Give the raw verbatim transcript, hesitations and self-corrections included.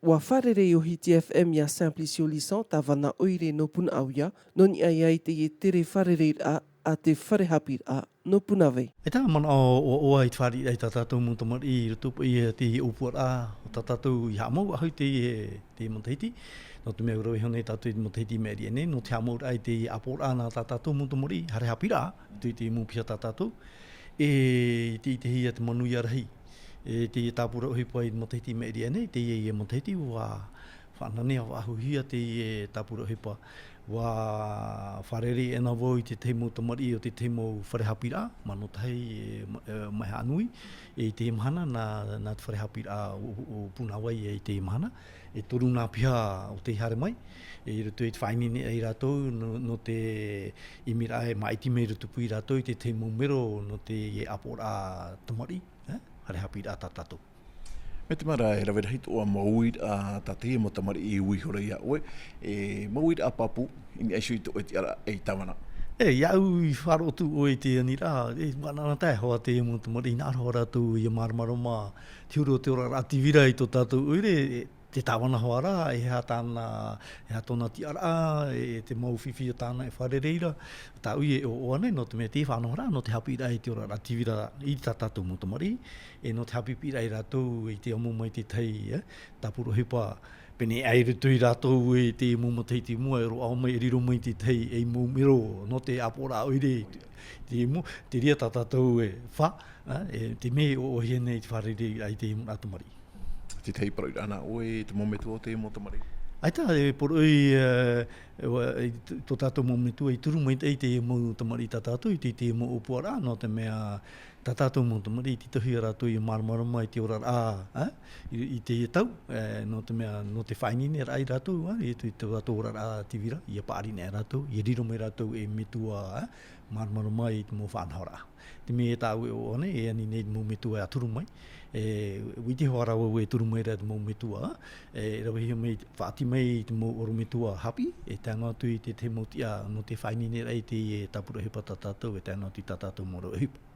ʻUa fārerei ʻo Hiti F M ia Simplicio Lisson, tāvana ʻoire nō Punaʻauia, nō niʻa i teie tere fārereiraʻa a te fare haʻapiʻiraʻa nō Punaʻauia. E tā manaʻo ʻoaʻoa i te fāriʻiraʻa i tā tātou mau tamariʻi i roto paʻi i te ʻōpuaraʻa o tā tātou i haʻamau faʻahou i te, te matahiti. Nō te mea ʻua rave iho nei tātou i te matahiti i maʻiri aʻe nei, nō te haʻamauraʻa i te ʻāpoʻoraʻa nā tā tātou mau tamariʻi, fare haʻapiʻiraʻa, i te, te mau piha tā tātou. E, i te, i te hia te manuia rahi. E, te tāpura ʻohipa i te matahiti i maʻiri aʻe nei, teie matahiti ʻua faʻananea faʻahouhia teie tāpura ʻohipa. ʻUa fārerei ʻē na vau i te tahi mau tamariʻi o te tahi mau fare haʻapiʻiraʻa, mā nō tahi, e, ma-, e, mai Haʻanui, e, i te mahana, nā, nā te fare haʻapiʻiraʻa o, o, o Punaʻauia i te mahana, e toru nā piha o tei haere mai, e, i roto i te faʻaineineraʻa ia rātou, nō, nō te ʻimiraʻa e māʻiti mai i roto paʻi ia rātou i te tahi mau mero nō te ʻāpoʻoraʻa tamariʻi, e, fare haʻapiʻiraʻa tā tātou. Mea te mea rā, e rave rahi tō ʻoe mau uiraʻa, tā teie mau tamariʻi i ui ihora ia ʻoe, e, mau uiraʻa pāpū, i niʻa iho i tō ʻoe tiʻaraʻa ei tāvana. E, iāʻu i faʻaroʻo atu ʻoe i te aniraʻa, e, ʻua nānā taeʻa hoʻi teie mau tamariʻi, hinaʻaro rātou ia māramarama, te huru o te oraraʻa tīvira i tō tātou ʻoire, e, te tāvana hoʻi rā, e aha tāna, e aha tōna tiʻaraʻa, e, e te mau fifi tāna e fārerei ra, tāʻu e ʻoaʻoa nei, nō te mea te faʻanahoraʻa, nō te haʻapiʻiraʻa i te oraraʻa tīvira i tā tātou mau tamariʻi, e nō te haʻapiʻiraʻa ia rātou i te amo mai te tahi, e, tāpura ʻohipa, pēneiaʻe i roto ia rātou i te mau matahiti i mua, e roaʻa mai, e riro mai te tahi, e mau mero, nō te ʻāpoʻoraʻa ʻoire, te mau, te reira tā tātou e fā, e, e te mea e ʻoaʻoahia nei te fārereiraʻa i te mau tamariʻi. Te tahi parauʻiraʻa nā ʻoe, te mau metua o te mau tamariʻi? ʻAita, e poroʻi, e, e, ʻua, e, t-, tō tātou mau metua i turu maitaʻi i te mau tamariʻi tā tātou, i te, te mau ʻōpuaraʻa, nō te mea tā tātou mau tamariʻi, tītauhia rātou ia māramarama i te oraraʻa, e, i, i teie tau, e, nō te mea, nō te faʻaineineraʻa ia rātou, e, i te, i tō rātou oraraʻa tīvira, ia paʻari nei rātou, ia riro mai rātou ei metua, e, māramarama i te mau faʻanahoraʻa. Te mea tāʻu e ʻoaʻoa nei, e ani nei te mau metua e turu mai. E, ʻua ʻite hoʻi ra vau e turu mai ra te mau metua, e, rave iho mai, faʻaoti mai te mau ʻorometua haʻapiʻi, e tae noa atu i te, te mau tiʻa, nō te faʻaineineraʻa i te, e, tāpura ʻohipa tā tātou, e tae noa atu i tā tātou mau rave ʻohipa.